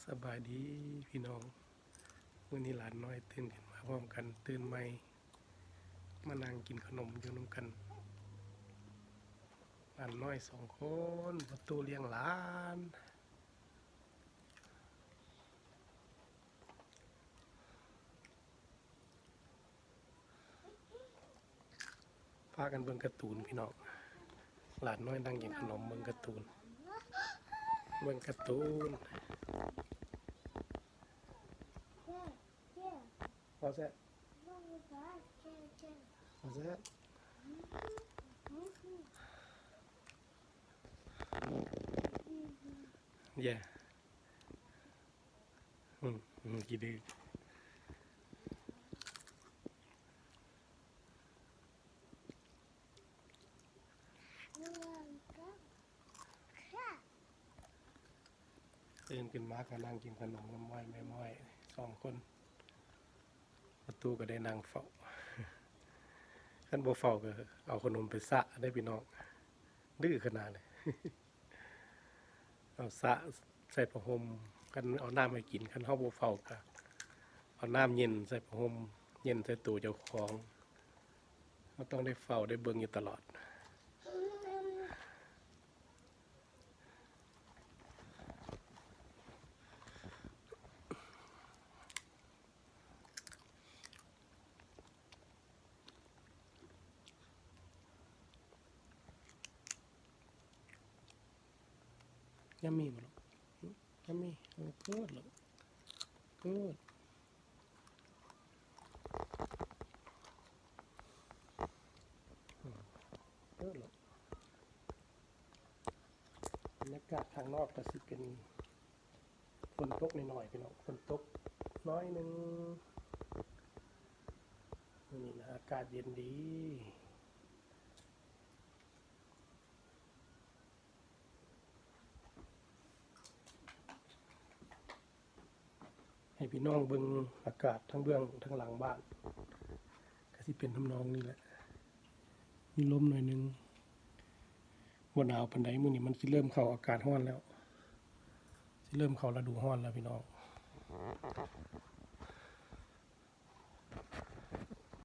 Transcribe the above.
ສະບາຍດີພີ່ນ້ອງ, ມື້ນີ້ຫຼານນ້ອຍຕື່ນຂຶ້ນມາພ້ອມກັນ, ຕື່ນໃໝ່ມານັ່ງກິນຂະໜົມຢູ່ນຳກັນ. ຫຼານນ້ອຍສອງຄົນ, ປະຕູລ້ຽງຫຼານ. ພາກັນເບິ່ງກາຕູນພີ່ນ້ອງ, ຫຼານນ້ອຍນັ່ງກິນຂະໜົມເບິ່ງກາຕູນ, ເບິ່ງກາຕູນ. What's that? What's that? Yeah. ອືມ ອືມ ຂີ້ດື້. ຕື່ນຂຶ້ນມາກໍນັ່ງກິນຂະໜົມນຳອ້ອຍແມ່ໝ້ອຍສອງຄົນ, ປະຕູກໍໄດ້ນັ່ງເຝົ້າ. ຄັນບໍ່ເຝົ້າກໍເອົາຂະໜົມໄປສະເດ້ພີ່ນ້ອງ, ດື້ຂະໜາດເລີຍ. ເອົາສະໃສ່ຜ້າຫົ່ມ, ຄັນເອົານ້ຳໃຫ້ກິນ, ຄັນເຮົາບໍ່ເຝົ້າກໍເອົານ້ຳເຢັນໃສ່ຜ້າຫົ່ມ, ເຢັນໃສ່ໂຕເຈົ້າຂອງ. ເຮົາຕ້ອງໄດ້ເຝົ້າໄດ້ເບິ່ງຢູ່ຕະຫຼອດ. ຍຳມີບໍ່ລູກ? ຍຳມີ. ໂອ້ ກູດລູກ, ກູດ. ອືມ ເອີ ບັນຍາກາດຂ້າງນອກກໍຊິເປັນຝົນຕົກໜ້ອຍໆ ພີ່ນ້ອງ, ຝົນຕົກໜ້ອຍໜຶ່ງ. ມື້ນີ້ນະ ອາກາດເຢັນດີ. ໃຫ້ພີ່ນ້ອງເບິ່ງອາກາດທາງເບື້ອງທາງຫຼັງບ້ານ, ກໍຊິເປັນທຳນອງນີ້ແຫຼະ, ມີລົມໜ້ອຍໜຶ່ງ, ບໍ່ໜາວປານໃດ. ມື້ນີ້ມັນຊິເລີ່ມເຂົ້າອາກາດຮ້ອນແລ້ວ, ຊິເລີ່ມເຂົ້າລະດູຮ້ອນແລ້ວພີ່ນ້ອງ.